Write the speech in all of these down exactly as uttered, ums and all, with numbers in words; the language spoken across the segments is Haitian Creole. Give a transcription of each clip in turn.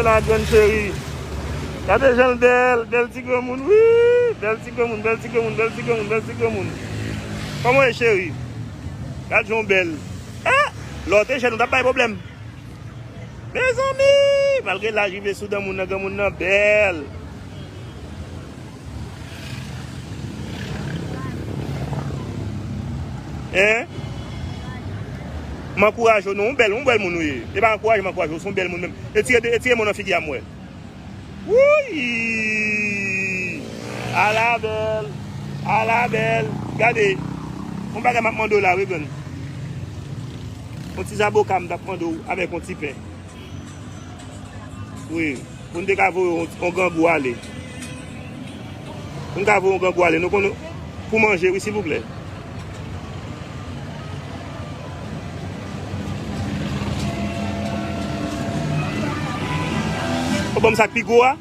La grann cheri. Gade jan l bèl, bèl ti granmoun, wi. Bèl ti granmoun, bèl ti granmoun, bèl ti granmoun, bèl ti granmoun. Kòman w ye, cheri? Gad jan w bèl. Eh! Lè w te jèn, ou t ap bay pwoblèm. Mezanmi! Malgre laj rive sou dan moun nan, granmoun nan bèl. Hein? M ankouraje w, non, ou bèl, ou bèl moun ou ye. E pa ankouraje, m ankouraje w, ou se yon bèl moun menm. Retire, retire mo nan figi a m wè. Wouy! Ala bèl! Ala bèl! Gade, yon bagay m ap mande w la, wi, grann. Yon ti zaboka m t ap mande w avèk yon ti pen. Wi, pou n te ka voye yon, yon grangou ale. Pou n ka voye yon grangou ale, nou konn pou manje, wi, silvouplè. Ou ban m sa k pi gwo a?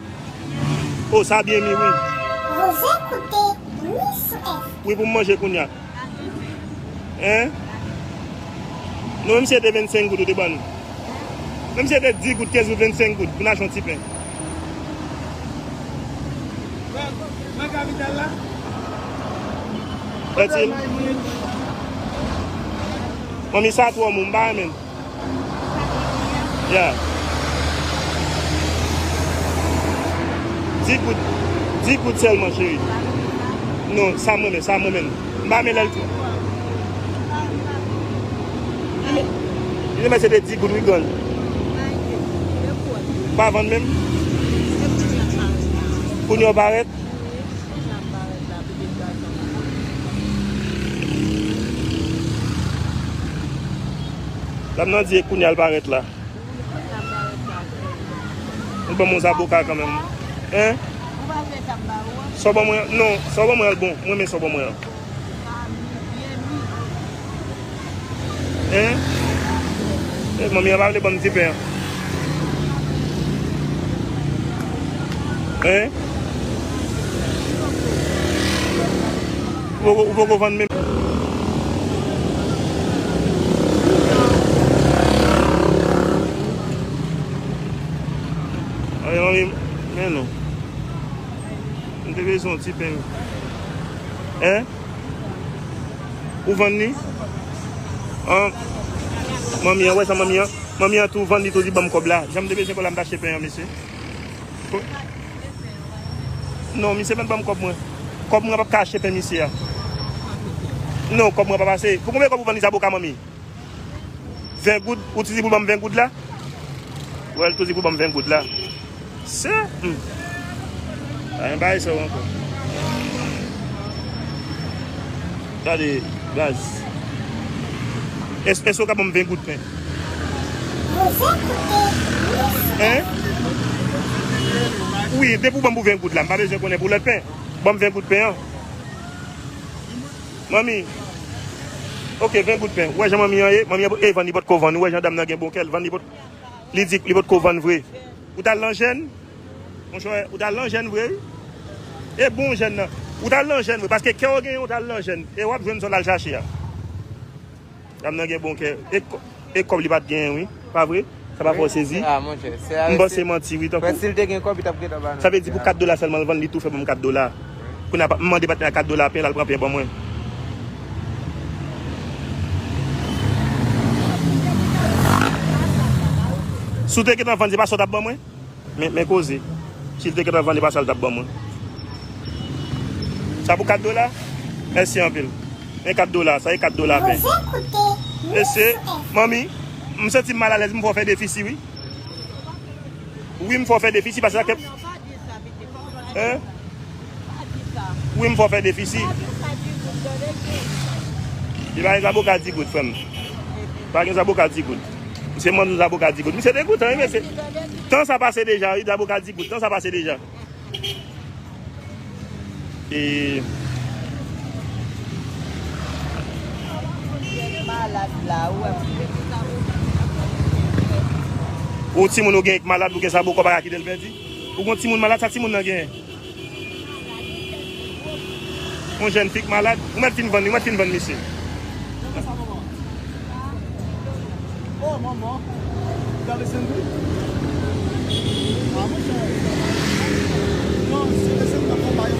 O, sa byen mi, wi. Vous écoutez Miss F. Wi, pou m manje kounye a. Hein? Non, menm si se te vennsenk goud ou te ban nou. Menm si se te dis goud, kenz goud, vennsenk goud, pou n achte yon ti pen. Nan kapital la? Etil. Manmi, sa twò mou, m pa renmen l. Ya. Dis goud. Dis goud sèlman, cheri. Non, sa mwen menm, sa mwen menm. M pa renmen lè l twò. Li te mèt se te dis goud, wi, grann. Pa vann menm. Kounye a w parèt. Dam nan di e kounye a l parèt la. Ou ban m yon zaboka kanmenm. Hein? Sa w ban mwen an? Non, sa w ban mwen an l bon. Mwen renmen sa w ban mwen an. Hein? Eh, manmi an pa vle ban m ti pen an. Hein? Ou poko, ou poko vann menm. Ay, manmi, men non. M te bezwen yon ti pen. Hein? Ou vann li? An, manmi an, wè sa manmi an? Manmi an tou vann li tou, li ban m kòb la. Jan m te bezwen kòb la, m t achte pen an, mesye. Non, misye pa t ban m kòb mwen. Kòb mwen p ap ka achte pen misye a. Non, kòb mwen p ap ase. Pou konbyen kòb ou vann li zaboka, manmi? Ven goud, ou ti di pou l ban m ven goud la? Wè, l tou di pou l ban m ven goud la. Se, hmm. Pa gen bagay sa yo ankò. Gade, baz. Es, èske w ka ban m ven goud pen? Hein? Wi, depi w ban m pou ven goud la, m pa bezwen konnen pou lòt pen. Ban m ven goud pen an. Manmi. Ok, ven goud pen. Ou wè jan manmi an ye? Manmi an, e vann li potko vann. Ou wè jan dam nan gen bon kè, l vann li pot, li di li potko vann vre. Ou t al nan jèn? Monchè, ou t al nan jèn vre, wi. E bon jèn nan. Ou t al nan jèn vre, paske kè w genyen, ou t al nan jèn. E w ap jwenn sa w t al chache a. Dam nan gen bon kè. E kò-, e kòb li pa t genyen, wi. Pa vre? Sa pa fè w sezi? Ah, monchè, se a, m panse manti, wi, tankou. Frè, si l te gen kòb, li t ap gentan ba nou. Sa vle di pou kat dola sèlman, l vann li tou fè ban m kat dola. Kounye a, m mande patnè a kat dola pen, l al pran pen ban mwen. Si w te gentan vann, se pa sa w t ap ban mwen? Men, men koze. Si l te gentan vann li, pa sa l t ap ban mwen. Sa pou kat dola? Mèsi anpil. Men kat dola, sa e kat dola pen. Mesye, manmi, m santi m malalèz, m fè w fè defisi, wi. Wi, m fè w fè defisi, paske sa ke, hein? Wi, m fè w fè defisi. Li pa gen zaboka dis goud, frè m. Pa gen zaboka dis goud. Misye mande zaboka dis goud. Misye degoutan, wi, mesye. Tan sa pase deja, wi, zaboka dis goud. Tan sa pase deja. E ou timoun ou gen k malad, ou gen zaboka, ou pa ka kite l pèdi. Ou gon timoun malad, sa timoun nan genyen? Yon jèn fi k malad. Ou mèt fin vann li, ou mèt fin vann misye. Oh, manman. Gade sendwi. Ah, monchè. Non, se, se nan konba yo.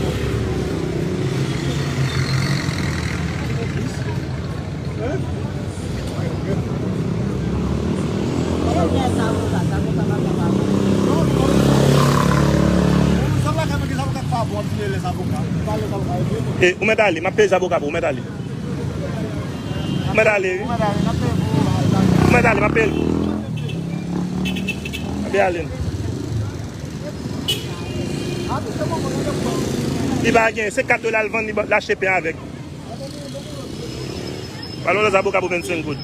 Hein? E, ou mèt ale, m ap peye zaboka pou ou, ou mèt ale. Ou mèt ale, wi. Ou mèt ale, m ap peye pou ou. Ou mèt ale, m ap peye l pou ou. M ap peye ale. Li pa gen, se kat dola l vann, li ba- l achte pen avèk. Pale yon lòt zaboka pou vennsenk goud.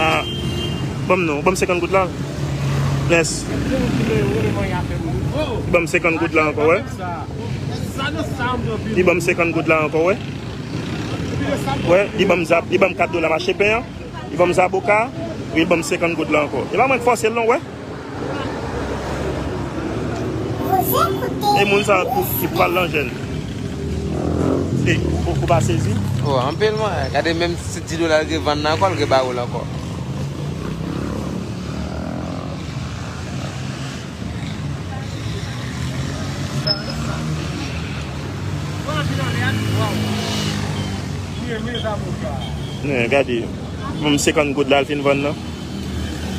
Ah, ban m non, ban m senkant goud la. Yes. Ban m senkant goud la ankò, wè. Li ban m senkant goud la ankò, wè. Wè, li ban m zab, li ban m kat dola m achte pen an. Li ban m zaboka, li ban m senkant goud la ankò. E pa mwen k fòse l non, wè. E moun sa ki pral nan jèn. E, ou, ou pa sezi? Oh, anpil mwen. Gade menm si di dola l gen vann nan ankò, l gen ba ou l ankò. Men, gade, ban m senkant goud la, l fin vann nan.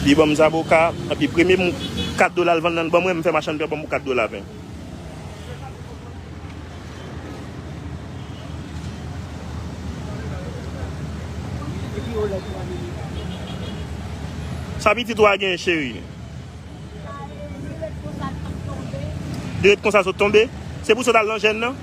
Li ban m zaboka, epi premye m-, kat dola l vann nan, l ban mwen, m fè machann pen ban m pou kat dola pen. Sa pitit ou a gen, cheri? Li ret konsa sot tonbe? Se pou sot al nan jèn nan?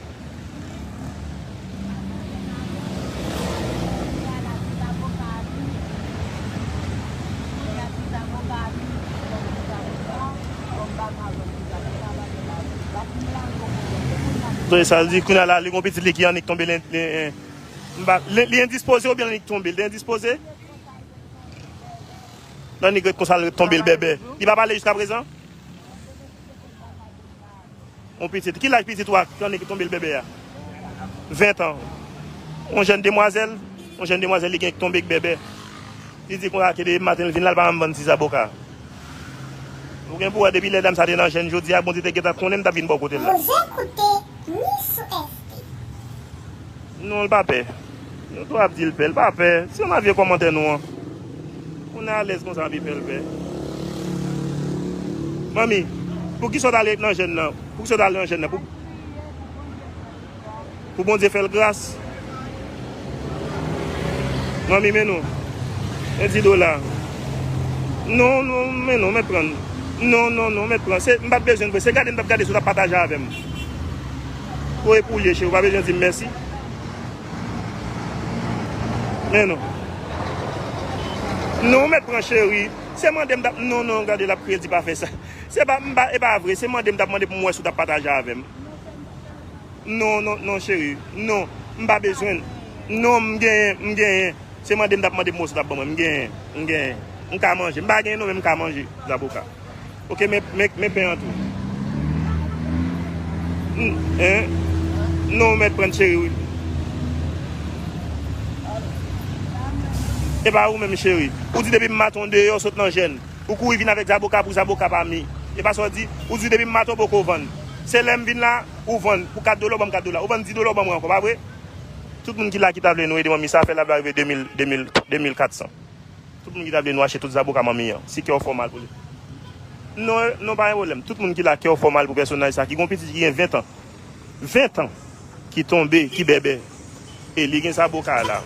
Sa vle di, kounye a la, li gon pitit li ki annik tonbe, li, li, li, li endispoze oubyen li tonbe? Li endispoze? Nan nèg ret konsa, l ret tonbe, l bèbè. Li pa pale jiskaprezan? On pitit. Ki laj pitit ou a, ki annik tonbe, l bèbè a? Ven an. On jèn demwazèl, on jèn demwazèl, li gen tonbe k bèbè. Li di konsa ke depi maten l vin la, l pa janm vann ti zaboka. Ou gen pou wè, depi lè dam sa te nan jèn, jodi a, Bondye te gentan konnen m t ap vin bò kote l la. Vous écoutez Miss F P. Non, l pa pè. Nou tou ap di l pè, l pa pè. Se yon vye kòmantè nou an. Moun alèz konsa, epi pè l pè. Manmi, poukisa w t ale nan jèn nan? Poukisa w t ale nan jèn nan? Pou, pou Bondye fè l gras? Manmi, men non. Men di dola. Non, non, men non, mèt pran. Non, non, non, mèt pran. Se, m pa t bezwen vre. Se gade m t ap gade si w t ap pataje avè m. Ou e pou l ye, cheri, ou pa bezwen di m mèsi. Men non. Non, ou mèt pran, cheri. Se mande m t ap, non, non, gade, l ap kriye, di pa fè sa. Se pa, m pa, e pa vre. Se mande m t ap mande pou m wè si w t ap pataje avè m. Non, non, non, cheri. Non, m pa bezwen. Non, m genyen, m genyen. Se mande m t ap mande pou m wè si w t ap ban mwen. M genyen, m genyen. M ka manje. M pa genyen non, men m ka manje zaboka. Ok, men, men, men pen an tou. N-, en? Non, ou mèt pran, cheri, wi. E pa ou menm, cheri. Ou di depi m maten w deyò, sot nan jèn. Ou kouri vin avèk zaboka pou zaboka pa mi. E pa sa w di, ou di depi m maten w poko vann. Se lè m vin la, ou vann. Pou kat dola, ou ban m kat dola. Ou vann di dola, ou ban mwen ankò, pa vre? Tout moun ki la ki ta vle nou ede manmi sa, fè l ap rive de mil, de mil, de mil kat san. Tout moun ki ta vle nou achte tout zaboka manmi an. Si kè w fè w mal pou li. Non, non, pa gen pwoblèm. Tout moun ki la, kè w fè w mal pou pèsonaj sa, ki gon pitit ki gen ven an. Ven an. Ki tonbe, ki bèbè. E li gen zaboka la.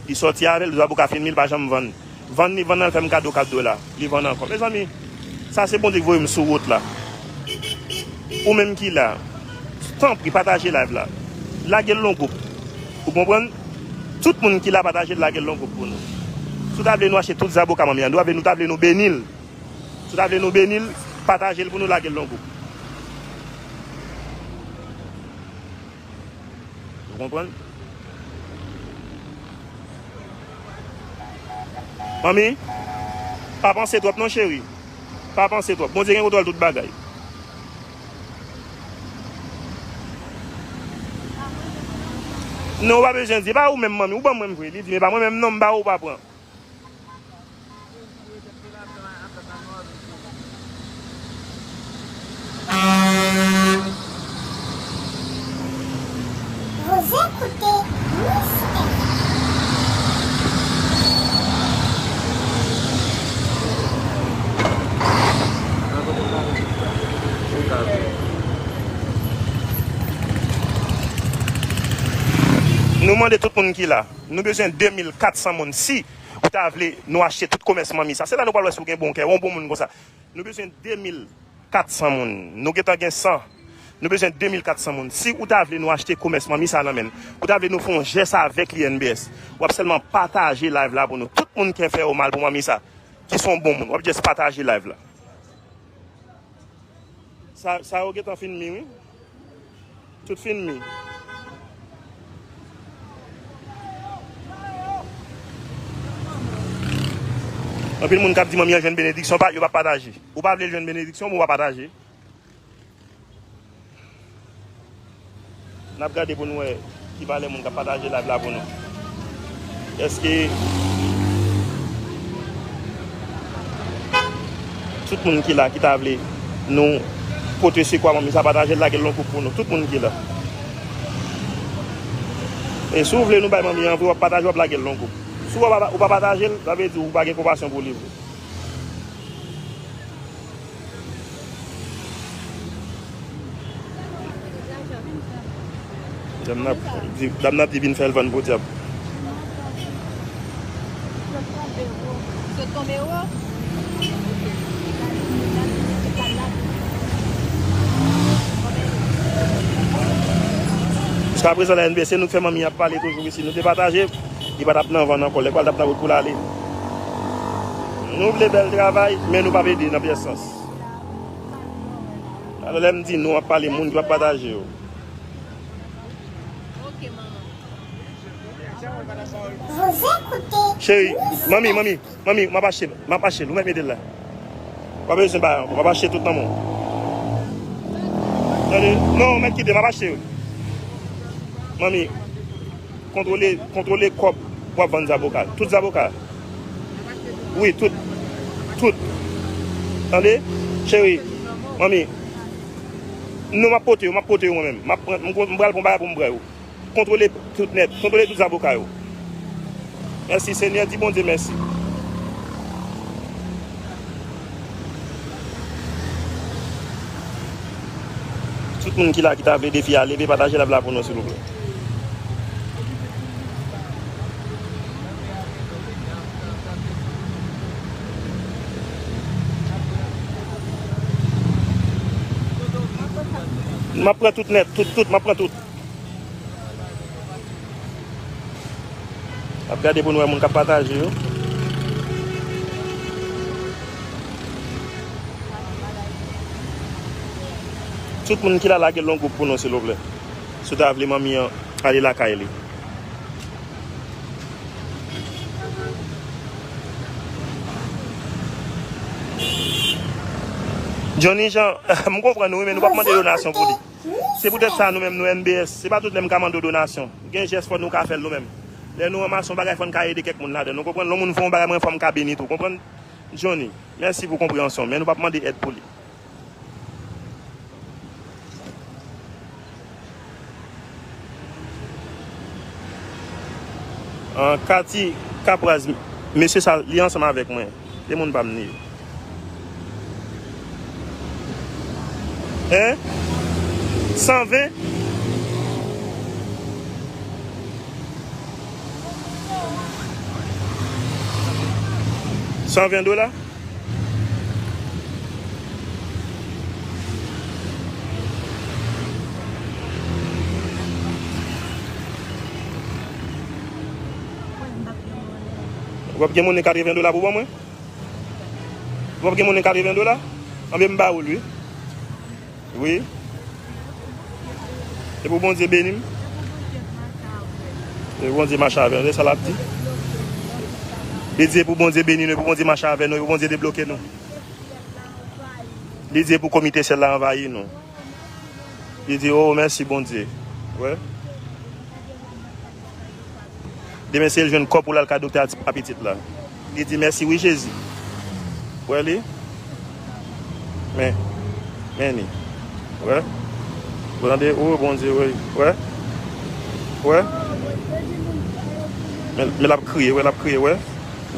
Li sòti avè l, zaboka fin mi, li pa janm vann. Vann li, vann nan, l fè m kado kat dola. Li vann ankò. Mezanmi, sa se Bondye ki voye m sou wout la. Ou menm ki la, tanpri, pataje live la. Lage l nan gwoup. Ou konprann? Tout moun ki la, pataje l, lage l nan gwoup pou nou. Si w ta vle nou achte tout zaboka manmi an, nou ta vle, nou ta vle nou beni l. Si w ta vle nou beni l, pataje l pou nou, lage l nan gwoup. Ou konprann? Manmi, pa panse twòp non, cheri. Pa panse twòp. Bondye gen kontwòl tout bagay. Non, ou pa bezwen di. E pa ou menm, manmi. Ou ban mwen vre. Li di, men pa mwen menm, non, m ba ou pa pran. Vous écoutez Mix F M. Nou mande tout moun ki la. Nou bezwen de mil kat san moun. Si ou ta vle nou achte tout komès manmi sa, se la nou pral wè si w gen bon kè, yon bon moun konsa. Nou bezwen de mil kat san moun. Nou gentan gen san. Nou bezwen de mil kat san moun. Si ou ta vle nou achte komès manmi sa nan men l, ou ta vle nou fè yon jès avèk li N B S, w ap sèlman pataje live la pou nou. Tout moun ki fè yo mal pou manmi sa, ki se yon bon moun, w ap jès pataje live la. Sa, sa yo gentan fin mi, wi. Tout fin mi. Anpil moun k ap di manmi an jwenn benediksyon, pa, yo pa pataje. Ou pa vle l jwenn benediksyon, men w pa pataje. N ap gade pou nou wè ki valè moun k ap pataje live la pou nou. Èske tout moun ki la ki ta vle nou pote sekwa manmi sa, pataje l, lage l nan gwoup pou nou. Tout moun ki la. E si w vle nou bay manmi an vre, w ap pataje, w ap lage l nan gwoup. Si w pa, ou pa pataje l, sa vle di ou pa gen konpasyon pou li vre. Dam nan ap di, dam nan ap di vin fè l vann pou dyab. Jiska prezan la N B S, se nou k fè manmi ap pale toujou isi. Nou te pataje, li pa t ap nan van ankò. Lè pral t ap nan wout pou l ale. Nou vle bèl travay, men nou p ap ede nan pyès sans. Alò, lè m di nou, m ap pale moun ki p ap pataje yo. Cheri, manmi, manmi, manmi, m ap achte, m ap achte l, ou mèt mete l la. W pa bezwen bay ankò, m ap achte tout nan men w. Tande, non, ou mèt kite, m ap achte yo. Manmi, kontwole, kontwole kòb w ap vann zaboka. Tout zaboka. Wi, tout. Tout. Tande? Cheri, manmi. Non, m ap pote yo, m ap pote yo mwen menm. M ap pran, m, m pral pran bagay pou m ba yo. Kontwole tout nèt. Kontwole tout zaboka yo. Mèsi, Senyè. Di Bondye mèsi. Tout moun ki la ki ta vle defi a, leve pataje live la pou nou, silvouplè. M ap pran tout nèt, tout, tout, m ap pran tout. Ap gade pou nou wè moun k ap pataje yo. Tout moun ki la, lage l nan gwoup pou nou, silvouplè. Si w ta vle manmi an ale lakay li. Johnny Jean, m konprann ou, wi, men nou p ap mande donasyon pou li. Se poutèt sa nou menm nou N B S, se pa tout lè m ka mande w donasyon. Gen jès fò nou ka fè l nou menm. Lè nou ranmase yon bagay fò n ka ede kèk moun ladan l. Nou konprann? Lè yon moun fè yon bagay mwen fò m ka beni tou. Konprann? Johnny, mèsi pou konpreyansyon w, men nou p ap mande èd pou li. An, Cathy Capraz, mesye sa, li ansanm avèk mwen. Se moun pa m li ye. Hein? San ven? San ven dola? Ou p ap gen monnen katreven dola pou ban mwen? Ou p ap gen monnen katreven dola? Anben m ba ou l, wi. Wi. Se pou Bondye beni m. Se pou Bondye mache avè m. Se sa l ap di. Li di e pou Bondye beni nou, e pou Bondye mache avè nou, e pou Bondye debloke nou. Li di e pou komite syèl la anvayi nou. Li di, "O, mèsi, Bondye." Wè. Demen, se l jwenn kòb pou l al ka doktè a ti, a pitit la. Li di, "Mèsi, wi, Jezi." Wè li. Men, men li. Wè. Ou tande, o, Bondye, wè. Wè. Wè. Men, men l ap kriye, wè, l ap kriye, wè.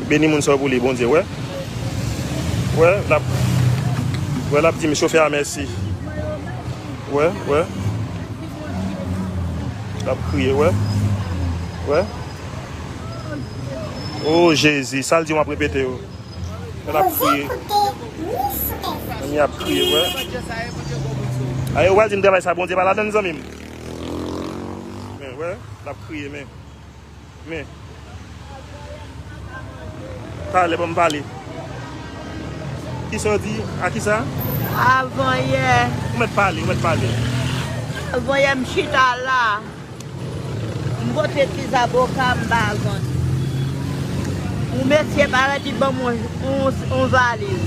Beni moun sa yo pou li, Bondye, wè. Wè, l ap, wè, l ap di, "M chofè a, mèsi." Wè, wè. L ap kriye, wè. Wè. O, Jezi, sa l di, w ap repete yo. Wè, l ap kriye. Zanmi ap kriye, wè. A, yo pral di m travay sa, Bondye pa ladann, zanmi m. Men, wè, l ap kriye, men. Men. Talè, ban m pale. Kisa w di? A kisa? Avan yè. Ou mèt pale, ou mèt pale. Avan yè, m chita la. M pote ti zaboka, m ba vann. Yon mesye parèt, li ban m yon, yon, yon valiz.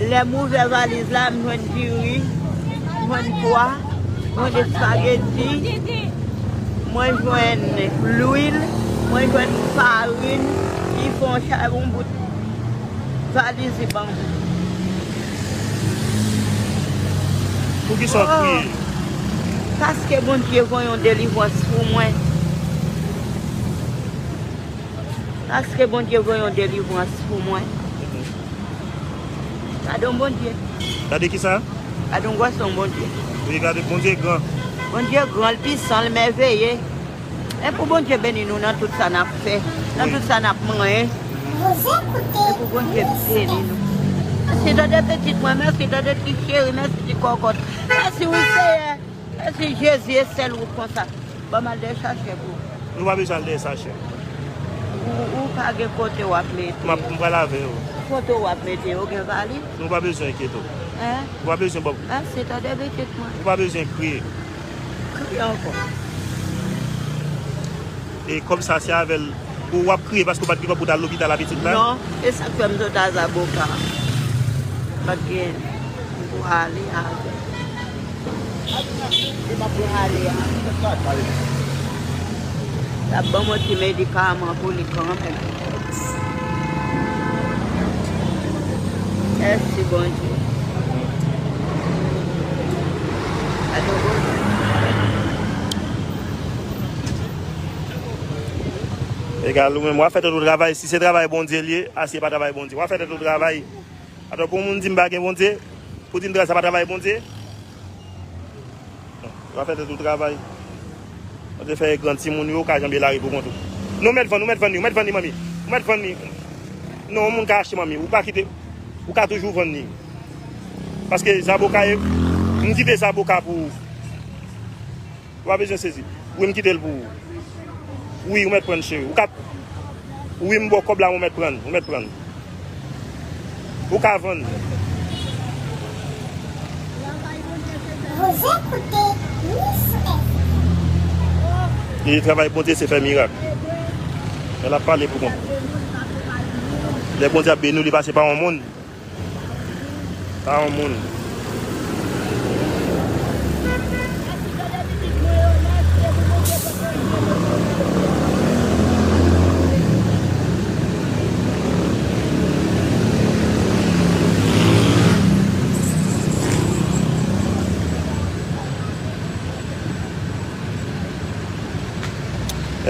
Lè m ouvè valiz la, m jwenn diri, m jwenn pwa, m jwenn espageti, mwen jwenn lwil, mwen jwenn farin, li fè yon cha-, yon bout valiz li ban mwen. Poukisa w kriye? Paske Bondye voye yon delivrans pou mwen. Paske Bondye voye yon delivrans pou mwen. Gadon Bondye. Gade kisa? Gadon gwòson Bondye. Wi, gade, Bondye gran. Bondye gran, l pisan, l mèveye. E pou Bondye beni nou nan tout sa n ap fè, nan tout sa n ap manyen. E pou Bondye beni nou. Mèsi tande pitit mwen, mèsi tande ti cheri, mèsi ti kòkòt. Mèsi wi Seyè. Mèsi Jezi, e sèl ou konsa. Ban m al dèyè sachè pou ou. Nou pa bezwen al dèyè sachè. Ou, ou pa gen kote w ap mete. M ap, m pral avè yo. Kote w ap mete yo, gen valiz? Nou pa bezwen enkyete w. Hein? Ou pa bezwen bòb. Mèsi tande pitit mwen. Ou pa bezwen kriye. Kriye ankò. E kòb sa se avè l ou w ap kriye paske w pa t gen kòb pou w t al lopital a pitit la? Non, e sa k fè m sot a zaboka. M pa t gen pou ale avè l. E m ap pran ale a. L ap ban m yon ti medikaman pou li kanmenm. Mèsi Bondye. Egal ou menm, w a fè tèt ou travay. Si se travay Bondye l ye, a si se pa travay Bondye. W a fè tèt ou travay. Atò pou yon moun di m pa gen Bondye, pou di m travay sa pa travay Bondye. W a fè tèt ou travay. Bondye fè e gran timoun yo, ou ka janbe lari pou kont ou. Non, ou mèt vann, ou mèt vann li, ou mèt vann li, manmi. Ou mèt vann li. Non, yon moun ka achte, manmi. Ou pa kite, ou ka toujou vann li. Paske zaboka, m kite zaboka pou ou. Ou pa bezwen sezi. Wi, m kite l pou ou. Wi, ou mèt pran l, cheri. Ou ka, wi, m ba w kòb la, ou mèt pran l. Ou mèt pran l. Ou ka vann. Vous écoutez Miss F M. E travay Bondye, se fè mirak. Men l ap pale pou kont. Lè Bondye ap beni w, li pase pa yon moun. Pa yon moun.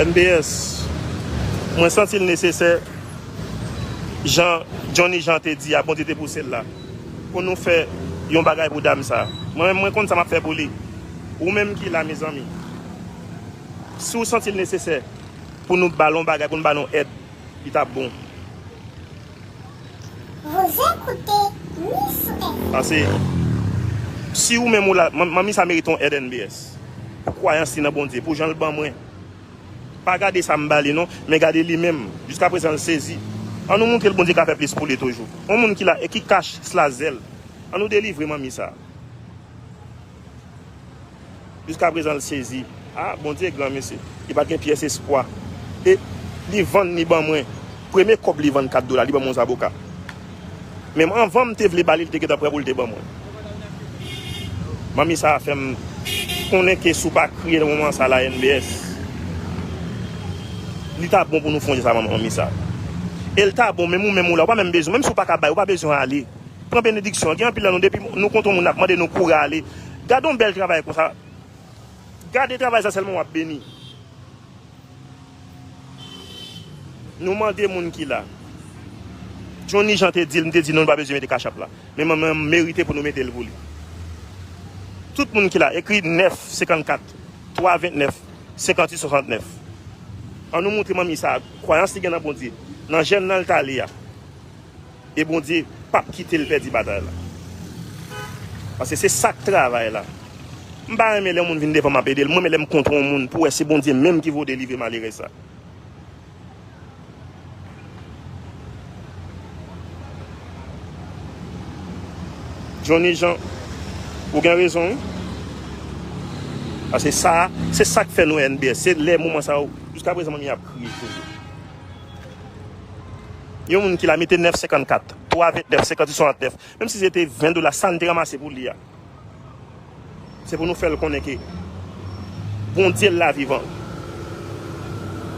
N B S, mwen santi l nesesè, jan Johnny Jean te di a, Bondye te pouse l la, pou nou fè yon bagay pou dam sa. Mwen menm, mwen konn sa m ap fè pou li. Ou menm ki la, mezanmi, si w santi l nesesè pou nou ba l yon bagay, pou nou ba l yon èd, li t ap bon. Vous écoutez Miss F M. Paske si ou menm ou la, man-, manmi sa merite yon èd N B S. Pou kwayans li nan Bondye, pou jan l ban mwen. Pa gade sa m ba li non, men gade li menm. Jiskaprezan l sezi. Ann nou montre l Bondye ka fè plis pou li toujou. Yon moun ki la e ki kach sla zèl. Ann nou delivre manmi sa. Jiskaprezan l sezi. A, Bondye gran mesye. Li pa t gen pyès espwa. E li vann li ban mwen. Premye kòb li vann kat dola, li ban m yon zaboka. Menm anvan m te vle ba li, li te gentan prè pou l te ban mwen. Manmi sa a fè m konnen ke si w pa kriye nan moman sa la, N B S, li ta bon pou nou fè yon jès a manmi sa. E l ta bon, menm ou menm ou la, ou pa menm bezwen, menm si w pa ka bay, ou pa bezwen ale. Pran benediksyon an. Gen anpil nan nou, depi nou kontre yon moun ap mande nou kouri ale. Gade yon bèl travay konsa. Gade travay sa sèlman w ap beni. Nou mande moun ki la. Johnny Jean te di l, m te di nou, nou pa bezwen mete Cash App la. Men manman merite pou nou mete l pou li. Tout moun ki la, ekri nèf senkannkat, twa vennèf, senkannwit swasantnèf. Ann nou montre manmi sa, kwayans li gen nan Bondye, nan jèn nan l t ale a. E Bondye p ap kite l pèdi batay la. Paske se sa k travay la. M pa renmen lè yon moun vin devan m ap ede l. Mwen, men lè m kontre yon moun, pou wè se Bondye menm ki vo delivre malerèz sa. Johnny Jean, ou gen rezon, wi. Paske sa, se sa k fè nou N B S. Se lè moman sa yo, jiska prezan, manmi ap kriye toujou. Yon moun ki la mete nèf senkannkat, twa vennèf, senkannwit swasantnèf. Menm si se te ven dola, sa n te ranmase pou li a. Se pou nou fè l konnen ke Bondye l la vivan.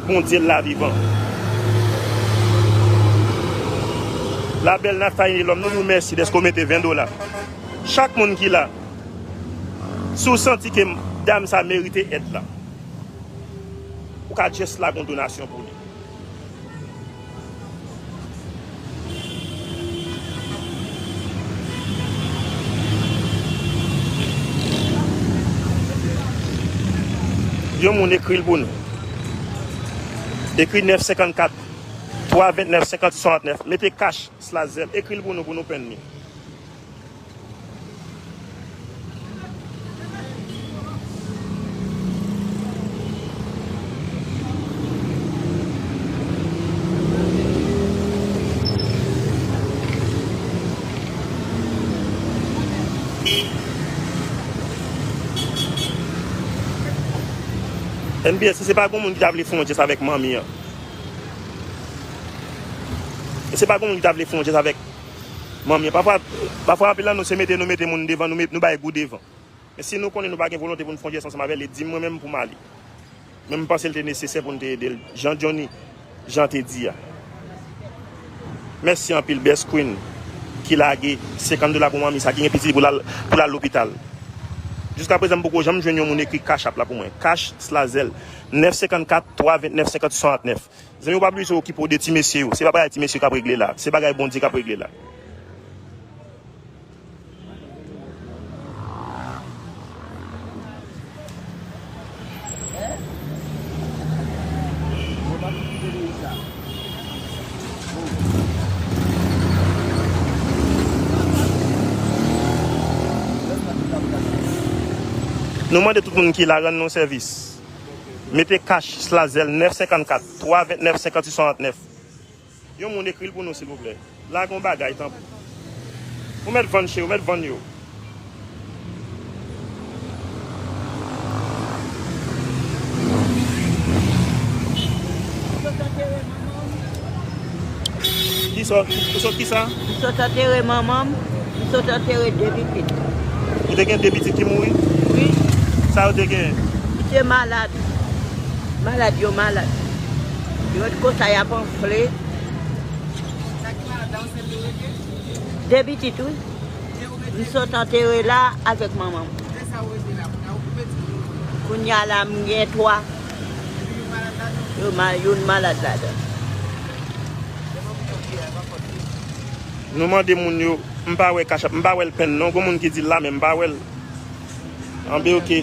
Bondye l la vivan. La bèl Naftaline Lòm, nou di w mèsi dèske w mete ven dola. Chak moun ki la, si w santi ke dam sa merite èd la, ou ka just lage yon donasyon pou li. Yon moun ekri l pou nou. Ekri nèf senkannkat, twa vennèf, senkannwit swasantnèf. Mete Cash slash Zelle. Ekri l pou nou, pou nou penn li. N B S, si se pa gon moun ki ta vle fè yon jès avèk manmi an. E se pa gon moun ki ta vle fè yon jès avèk manmi an. Pafwa, pafwa anpil nan nou se mete nou mete moun devan, nou met, nou bay gou devan. Men si nou konnen nou pa gen volonte pou nou fè yon jès ansanm avè l, e di m mwen menm pou m ale. Men m panse l te nesesè pou n te ede l, jan Johnny Jean te di a. Mèsi anpil, Best Queen, ki lage senkant dola pou manmi sa, ki gen pitit pou l al, pou l al lopital. Jiska prezan, m poko janm jwenn yon moun ekri Cash App la pou mwen. Cash slash Zelle, nèf senkannkat, twa vennèf, senkannwit swasantnèf. Zanmi, ou pa bliye okipe w de ti mesye yo. Se pa bagay ti mesye k ap regle la. Se bagay Bondye k ap regle la. Nou mande tout moun ki la rann nou sèvis. Mete Cash slash Zelle nèf senkannkat, twa vennèf, senkannwit swasantnèf. Yon moun ekri l pou nou, silvouplè. Lage yon bagay, tanpri. Ou mèt vann, cheri, ou mèt vann yo. Kisa? Ou sot kisa? M sot antere manman m. M sot antere de pitit. Ou te gen de pitit ki mouri? Wi. Sa yo te gen? Misye malad. Malad, yo malad. Yo ret konsa, y ap anfle. De pitit, wi. M sot antere la avèk manman m. Kounye a la, m gen twa. Yo ma-, youn malad ladan. Nou mande moun yo, m pa wè Cash App, m pa wè l penn non. Gon moun ki di l la, men m pa wè l. Anben, oke.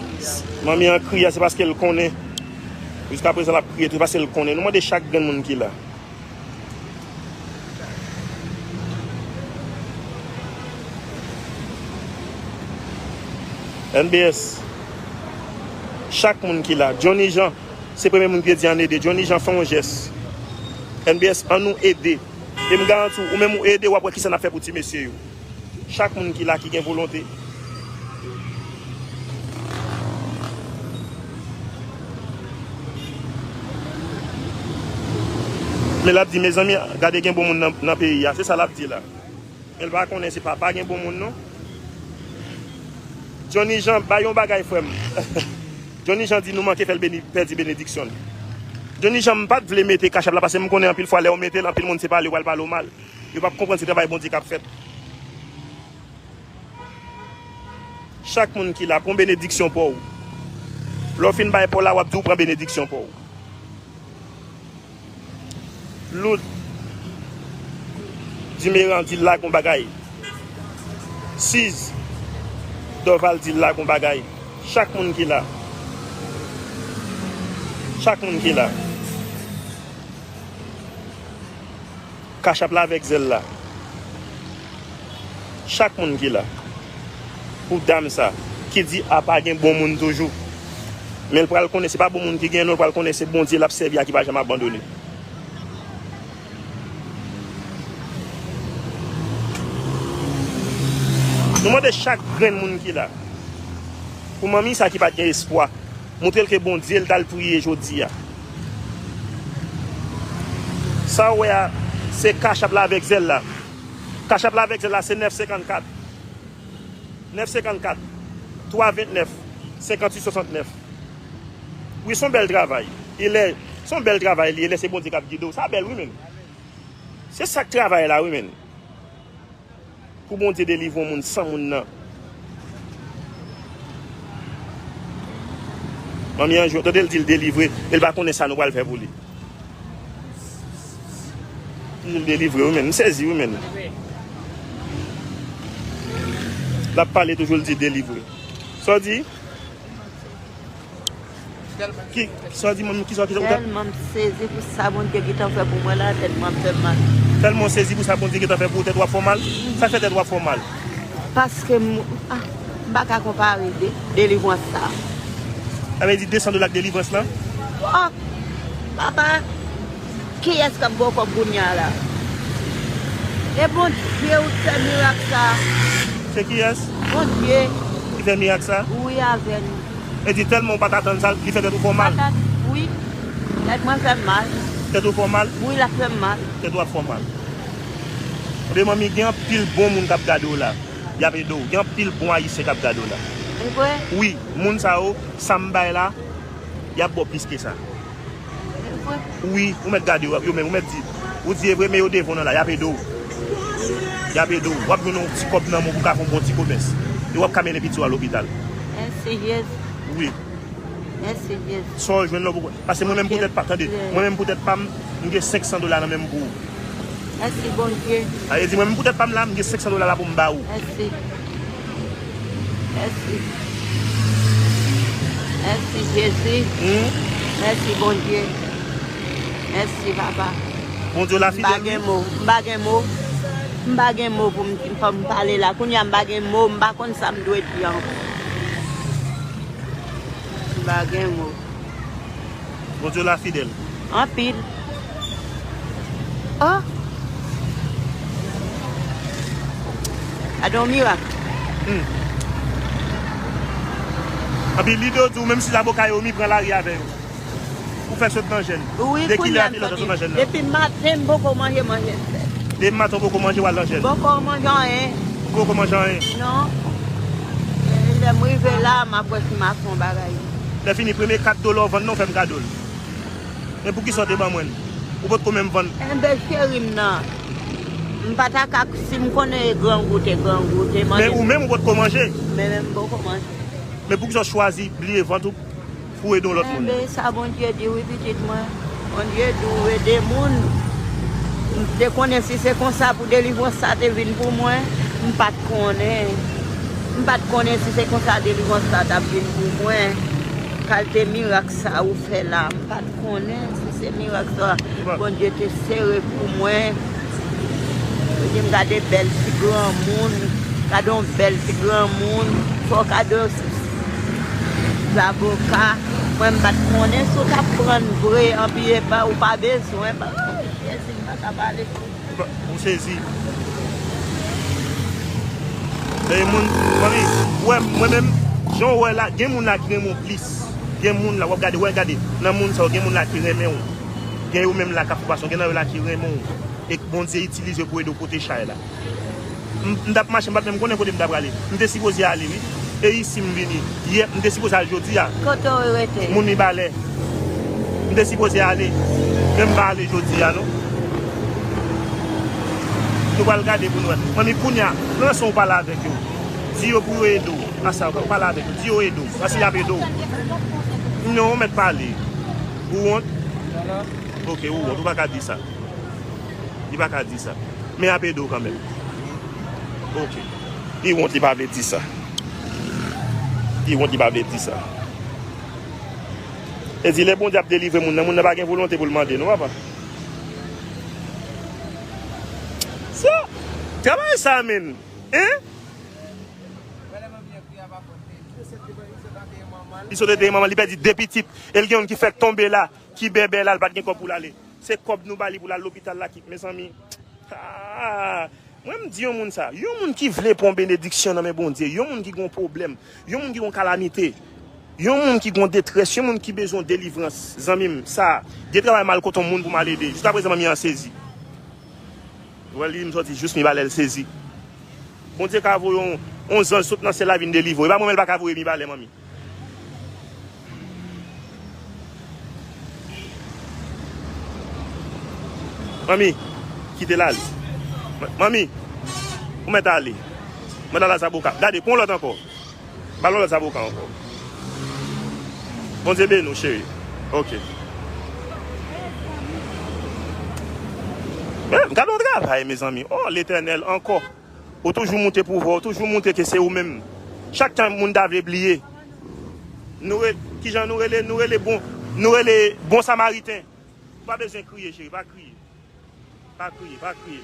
Manmi an kriye, se paske l konnen. Jiska prezan, l ap kriye tou, paske l konnen. Nou mande chak grenn moun ki la. N B S, chak moun ki la, Johnny Jean, se premye moun ki te di ann ede. Johnny Jean, fè yon jès. N B S, ann nou ede. E m garanti w, ou menm ou ede, w ap wè kisa n ap fè pou ti mesye yo. Chak moun ki la, ki gen volonte. Men l ap di, mezanmi, gade gen bon moun nan, nan peyi a. Se sa l ap di la. Men l pa konnen se papa gen bon moun, non. Johnny Jean, bay yon bagay, frè m. Johnny Jean di nou manke fè l beni, pèdi benediksyon l. Johnny Jean, m pa t vle mete Cash App la, paske m konnen anpil fwa, lè w mete l, anpil moun se pale, yo pral pale w mal. Yo p ap konprann se travay Bondye k ap fèt. Chak moun ki la, pran benediksyon pa w. Lè w fin bay pa w la, w ap di w pran benediksyon pa w. Loud, Dimeran di l la gon bagay. Siz, Dorval di l la gon bagay. Chak moun ki la. Chak moun ki la. Cash App la avèk zèl la. Chak moun ki la. Pou dam sa, ki di apa gen bon moun toujou. Men l pral konnen se pa bon moun ki gen non, l pral konnen se Bondye l ap sèvi a ki pa janm abandone. Nou mande chak grenn moun ki la. Pou manmi sa ki pa t gen espwa, montre l ke Bondye l t al priye jodi a. Sa w wè a, se Cash App la avèk zèl la. Cash App la avèk zèl la se nèf senkannkat. Nèf senkannkat, twa vennèf, senkannwit swasantnèf. Wi, se yon bèl travay. E lè, se yon bèl travay li ye, lè se Bondye k ap gide w. Sa bèl wi, menn. Se sa k travay la wi, menn. Pou Bondye delivre yon moun san moun nan. Manmi Anjou, tande l di l delivre, e l pa konnen sa nou pral fè pou li. Li di l delivre wi, menn. M sezi wi, menn. L ap pale toujou, l di delivre. Sa w di? Ki, sa w di, manmi, ki sa, ki sa, ou ta- Tèlman m sezi pou sa Bondye gentan fè pou mwen la, tèt mwen ap fè m mal. Tèlman w sezi pou sa Bondye gentan fè pou ou, tèt w ap fè w mal? Sa fè tèt w ap fè w mal? Paske m, ah, m pa ka konpare de, delivrans sa. Sa vle di de san dola ak delivrans lan? Oh, papa, kiyès k ap ba w kòb kounye a la? E Bondye ou t fè mirak sa. Se kiyès? Bondye. Ki fè mirak sa? Wi, avè n. E di tèlman ou pa t atann sa, li fè tèt ou fè w mal? Pa t at-, wi. Tèt mwen fè m mal. Tèt ou fè w mal? Wi, l ap fè m mal. Tèt ou ap fè w mal. Ebyen, manmi, gen anpil bon moun k ap gade w la. Y ap ede w. Gen anpil bon Ayisyen k ap gade w la. E vre? Wi, moun sa yo, sa m bay la, y ap ba w plis ke sa. Wi, ou mèt gade yo, yo menm, ou mèt di. Ou di e vre, men yo devan w nan la, y ap ede w. Y ap ede w. W ap jwenn yon ti kòb nan men w pou w ka fè yon bon ti komès. E w ap ka mennen pitit ou a lopital. Mèsi, Jezi. Wi. Mèsi, Jezi. Sa w jwenn la, ou poko. Paske mwen menm pou tèt pa m, tande. Mwen menm pou tèt pa m, m gen senk san dola nan men m pou ou. Mèsi, Bondye. Sa vle di, mwen menm pou tèt pa m la, m gen senk san dola la pou m ba ou. Mèsi. Mèsi. Mèsi, Jezi. Hmm? Mèsi, Bondye. Mèsi, papa. Bondye la fidèl, wi. M pa gen mo. M pa gen mo. M pa gen mo pou m, pou m pale la. Kounye a, m pa gen mo. M pa konn sa m dwe di ankò. M pa gen mo. Bondye la fidèl. Anpil. Oh! Gade yon mirak. Hmm. Anpil lide w di w, menm si laboka yo mi pran lari avè yo. Ou fè sot nan jèn. Wi, kounye a m soti. De kilè a kilè w sot nan jèn nan? Depi maten m poko manje, manje m fè. Depi maten w poko manje, w al nan jèn. Poko manje anyen. Ou poko manje anyen? Non. E lè m rive la, m ap wè si m ap fè yon bagay. Lè fini, premye kat dola w vann nan, ou fè m kado l. Men poukisa w te ban mwen l? Ou potko menm vann. Enben, cheri m nan. M pa ta ka, si m konnen e grangou, te grangou, te manje. Men ou menm, ou potko manje. Men, men m poko manje. Men poukisa w chwazi bliye vant ou pou ede yon lòt moun? Enben, sa Bondye di wi, pitit mwen. Bondye di w ede moun. M te konnen si se konsa pou delivrans sa te vin pou mwen, m pa t konnen. M pa t konnen si se konsa delivrans sa t ap vin pou mwen. Kalte mirak sa ou fè la, m pa t konnen si se mirak sa. Bondye te sere pou mwen. Pou di m gade bèl ti granmoun, gade yon bèl ti granmoun, fò w gade yon zaboka. Mwen m pa t konnen si w t ap pran vre, anpi e pa, ou pa bezwen. Jezi, m pa ka pale. Ou sezi. E moun, manmi, ou wè, mwen menm, jan w wè la, gen moun la ki renmen w plis. Gen moun la, w ap gade, wè, gade, nan moun sa yo, gen moun la ki renmen w. Gen yo menm la k ap fè pwason, gen nan yo la ki renmen w. E k Bondye itilize w pou ede w pote chay la. M, m t ap mache, m pa t menm konnen kote m ta prale. M te sipoze ale, wi. E isi m vini. Yè, m te sipoze al jodi a. Kote w rete? Moun Mibalè. M te sipoze ale. Men m pa ale jodi a, non. Nou pral gade pou nou wè. Manmi, kounye a, pran san w pale avèk yo. Di yo pou yo ede w. Asa, w pale avèk yo. Di yo ede w. Paske y ap ede w. Non, ou mèt pale. Ou wont? Ok, ou wont. Ou pa ka di sa. Li pa ka di sa. Men y ap ede w kanmenm. Ok. Li wont, li pa vle di sa. Li wont, li pa vle di sa. E di, lè Bondye ap delivre moun nan, moun nan pa gen volonte pou l mande, non, papa? Sa, travay sa, menn. Hein? Li sot ete manman, li pèdi de pitit. E l gen youn ki fèk tonbe la, ki bèbè la, l pa t gen kòb pou l ale. Se kòb nou ba li pou l al lopital la ki, mezanmi. Ah, mwen m di yon moun sa, yon moun ki vle pran benediksyon nan men Bondye, yon moun ki gon pwoblèm, yon moun ki gon kalamite, yon moun ki gon detrès, yon moun ki bezwen delivrans, zanmi m, sa, gen travay m al kote yon moun pou m al ede. Jiskaprezan, manmi an sezi. Ou wè li, m sòti jis Mibalè, l sezi. Bondye ka voye yon, yon zanj sot nan syèl la vin delivre w. E pa mwen menm l pa ka voye Mibalè, manmi. Manmi, kite l ale. Ma-, manmi, ou mèt ale. Mwen al a zaboka. Gade, pran lòt ankò. Ba l yon lòt zaboka ankò. Bondye beni w, cheri. Ok. Men, gade yon travay, mezanmi. Oh, Letènèl, ankò. Ou toujou montre pouvwa, ou toujou montre ke se ou menm. Chak tan moun ta vle bliye. Nou re-, kijan nou rele? Nou rele bon, nou rele bon samariten. Ou pa bezwen kriye, cheri, pa kriye. Pa kriye, pa kriye.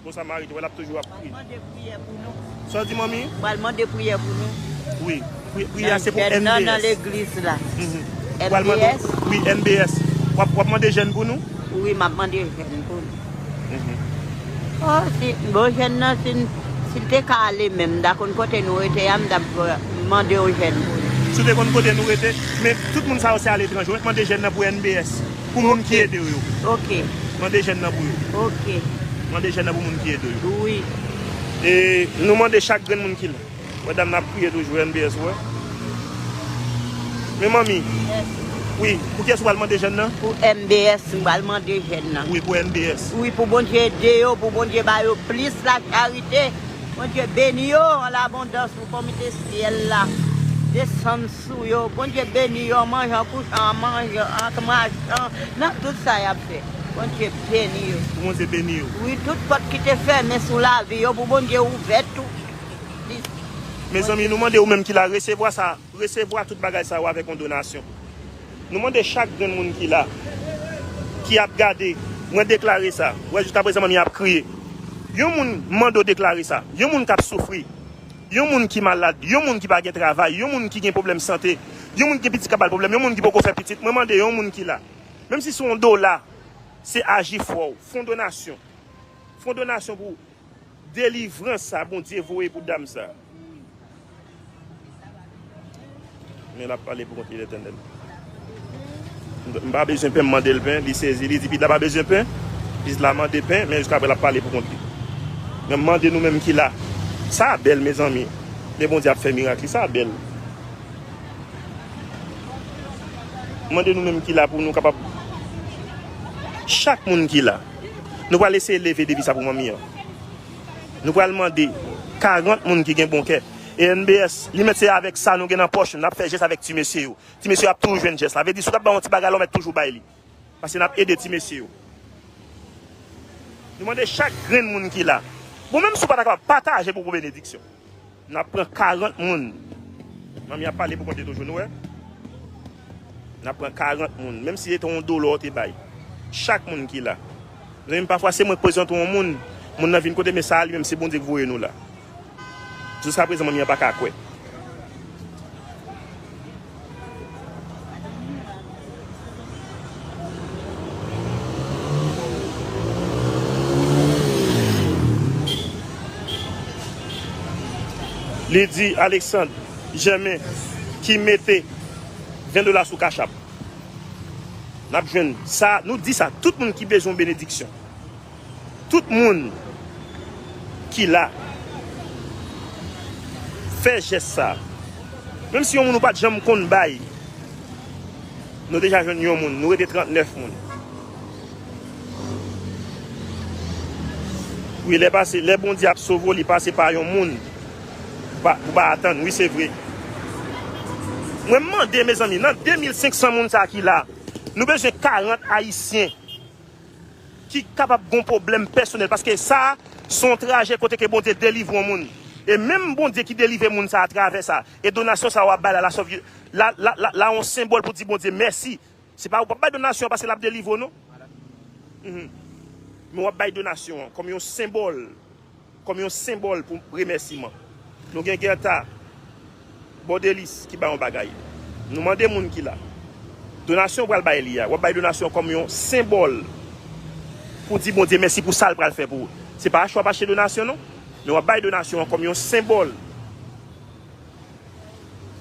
Bon samariten, wè l ap toujou ap kriye. Mande priyè pou nou. Sa w di, manmi? Pral mande priyè pou nou. Wi, pri-, priyè a se pou jèn nan, nan N B S. Legliz la. Mhm. Ou pral mande, N B S? Wi, N B S. W ap, w ap mande jèn pou nou? Wi, m ap mande jèn pou nou. Mhm. Oh, si, bon, jèn nan, si, si l te ka ale menm, m ta konn kote nou rete a, m t ap, euh, mande yon jèn pou nou. Si w te konn kote nou rete, men tout moun sa yo se aletranje. W mèt mande jèn nan pou N B S. Pou moun ki ede w yo. Ok. Mande jèn nan pou yo. Ok. Mande jèn nan pou moun ki ede w yo. Wi. E nou mande chak grenn moun ki la. Wè dam nan ap kriye toujou, N B S, wè. Men manmi. Yes. Wi, pou kiyès ou pral mande jèn nan? Pou N B S, m pral mande jèn nan. Wi, pou N B S. Wi, pou Bondye ede yo, pou Bondye ba yo plis lacharite. Bondye beni yo an labondans pou konmite syèl la. Desann sou yo. Bondye beni yo an manjan, an kouchan, an manjan, an machan, nan tout sa y ap fè. Bondye beni yo. Pou Bondye beni yo. Wi, tout pòt ki te fèmen sou lavi yo, pou Bondye ouvè tou. Mezanmi, nou mande ou menm ki la, resevwa sa, resevwa tout bagay sa yo avèk yon donasyon. Nou mande chak grenn moun ki la, ki ap gade, mwen deklare sa. Wè, jiskaprezan, manmi ap kriye. Yon moun mande w deklare sa. Yon moun k ap soufri. Yon moun ki malad, yon moun ki pa gen travay, yon moun ki gen pwoblèm sante, yon moun ki gen pitit k ap ba l pwoblèm, yon moun ki poko fè pitit, mwen mande yon moun ki la, menm si se yon dola, se aji fò w, fè yon donasyon. Fè yon donasyon pou delivrans sa Bondye voye pou dam sa. Men l ap pale pou kont li, Letènèl. M, m pa bezwen pen, m mande l pen, li sezi, li di, "Pitit la pa bezwen pen." Pitit la mande pen, men jiskaprezan l ap pale pou kont li. Men m mande nou menm ki la. Sa bèl, mezanmi. Lè Bondye ap fè mirak li, sa bèl. M mande nou menm ki la pou nou kapab, chak moun ki la, nou pral eseye leve defi sa pou manmi an. Nou pral mande karant moun ki gen bon kè. E N B S, li mèt se avèk sa nou gen nan pòch nou, n ap fè jès avèk ti mesye yo. Ti mesye yo ap toujou jwenn jès la. Vle di, si w t ap bay yon ti bagay la, w mèt toujou bay li. Paske n ap ede ti mesye yo. Nou mande chak grenn moun ki la. Bon, menm si w pa ta kapab, pataje pou, pou benediksyon. N ap pran karant moun. Manmi ap pale pou kont li toujou, nou wè. N ap pran karant moun. Menm si se te yon dola w te bay. Chak moun ki la. Mezanmi, pafwa se mwen k prezante yon moun. Moun nan vin kote, men sa a li menm, se Bondye k voye nou la. Jiskaprezan, manmi an pa ka kwè. Li di Alexandre Germain ki mete ven dola sou Cash App. N ap jwenn sa, nou di sa, tout moun ki bezwen benediksyon. Tout moun ki la, fè jès sa. Menm si yon moun ou pa t janm konn bay, nou deja jwenn yon moun, nou rete trannèf moun. Wi, lè pase, lè Bondye ap sove w, li pase pa yon moun. Ou pa, ou pa atann, wi, se vre. Mwen mande, mezanmi, nan de mil senk san moun sa ki la, nou bezwen karant Ayisyen ki kapab gon pwoblèm pèsonèl, paske sa, se yon trajè kote ke Bondye delivre yon moun. E menm Bondye ki delivre moun sa atravè sa, e donasyon sa w ap bay la, la, la, la, la yon senbòl pou di Bondye mèsi. Se pa, ou p ap bay donasyon an paske l ap delivre w, non. Mhm. Men w ap bay donasyon an kòm yon senbòl, kòm yon senbòl pou remèsiman. Nou gen Gerta Bordelis ki bay yon bagay. Nou mande moun ki la. Donasyon w pral bay li a, w ap bay donasyon an kòm yon senbòl pou di Bondye mèsi pou sa l pral fè pou ou. Se pa achte w ap achte donasyon, non. Men w ap bay donasyon an kòm yon senbòl.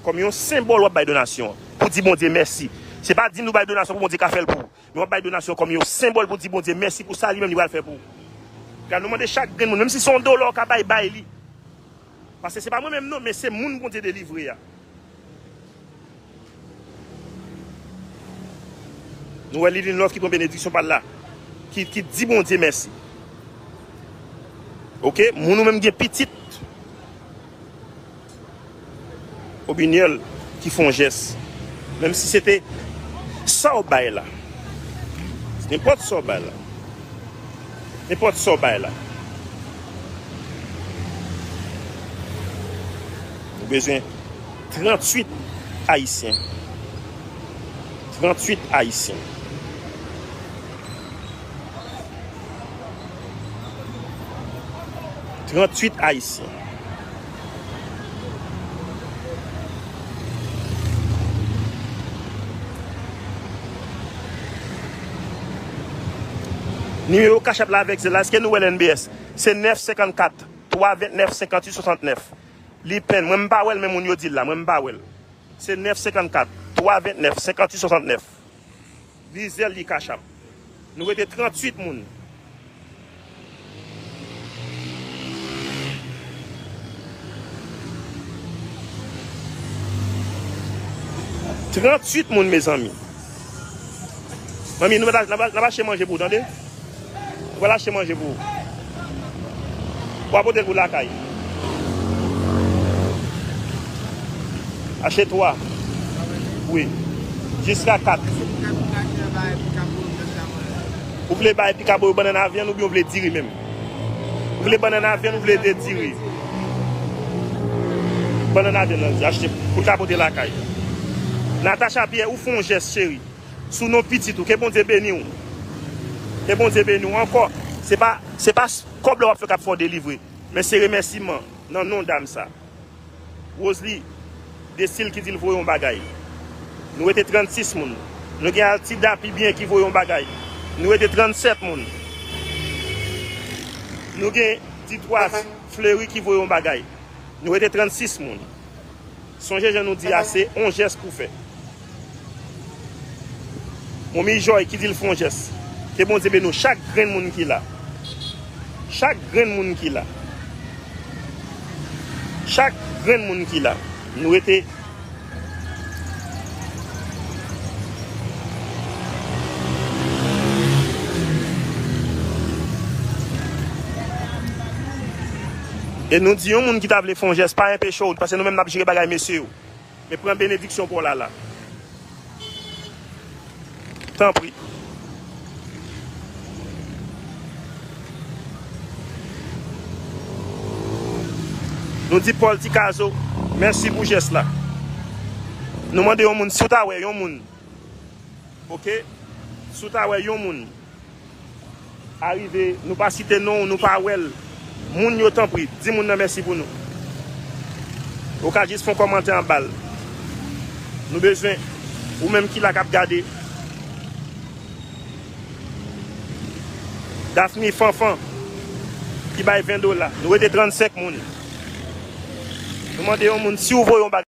Kòm yon senbòl w ap bay donasyon an. Pou di Bondye mèsi. Se pa di nou bay donasyon pou Bondye ka fè l pou ou. Men w ap bay donasyon kòm yon senbòl pou di Bondye mèsi pou sa li menm li pral fè pou ou. Gad, nou mande chak grenn moun, menm si se yon dola w ka bay, bay li. Paske se pa mwen menm non, men se moun Bondye delivre a. Nou wè Lilin Love ki pran benediksyon pa l la, ki, ki di Bondye mèsi. Oke, moun ou menm gen pitit Obinyèl ki fè yon jès. Menm si se te sa w bay la. Nenpòt sa w bay la. Nenpòt sa w bay la. Nou bezwen tranntuit Ayisyen. Tranntuit Ayisyen. Tranntuit Ayisyen. Nimewo Cash App la avèk Zelle la, èske nou wè l N B S? Se nèf senkannkat, twa vennèf, senkantuit, swasantnèf. Li pen, mwen m pa wè l, men moun yo di l la, mwen m pa wè l. Se nèf senkannkat, twa vennèf, senkantuit, swasantnèf. Li Zelle, li Cash App. Nou rete tranntuit moun. Tranntuit moun, mezanmi. Manmi, nou, n ap, n ap, n ap achte manje pou ou, tande? Ou pral achte manje pou ou. Ou a pote l pou lakay. Achte twa. Wi. Jiska kat. Ou vle bay pika bouyo bannann avyann oubyen ou vle diri menm? Ou vle bannann avyann, ou vle de diri? Bannann avyann nan, achte pou l ka pote lakay. Natacha Pierre, ou fè yon jès, cheri. Sou non pitit ou. Ke Bondye beni w. Ke Bondye beni w ankò. Se pa, se pa kòb la w ap fè k ap fè w delivre. Men se remèsiman nan non dam sa. Roselie Destil ki di l voye yon bagay. Nou rete trannsis moun. Nou gen Altida Pibyen ki voye yon bagay. Nou rete trannsèt moun. Nou gen Ditwa Fleury ki voye yon bagay. Nou rete trannsis moun. Sonje jan nou di a, se on jès pou fè. Momi Joy ki di l fè on jès. Ke Bondye beni w, chak grenn moun ki la. Chak grenn moun ki la. Chak grenn moun ki la. Nou rete E nou di yon moun ki ta vle fè yon jès, pa enpeche w, paske nou menm n ap jere bagay mesye yo. Men pran benediksyon pa w la la. Tanpri. Nou di Paul Tikazo, mèsi pou jès la. Nou mande yon moun, si w ta wè yon moun, oke? Si w ta wè yon moun, arive, nou pa site non, nou pa wè l. Moun yo, tanpri, di moun nan mèsi pou nou. Ou ka jis fè yon kòmantè anba l. Nou bezwen, ou menm ki la k ap gade. Daphne Fanfan, ki bay ven dola. Nou rete trannsenk moun. Nou mande yon moun, si w voye yon bagay,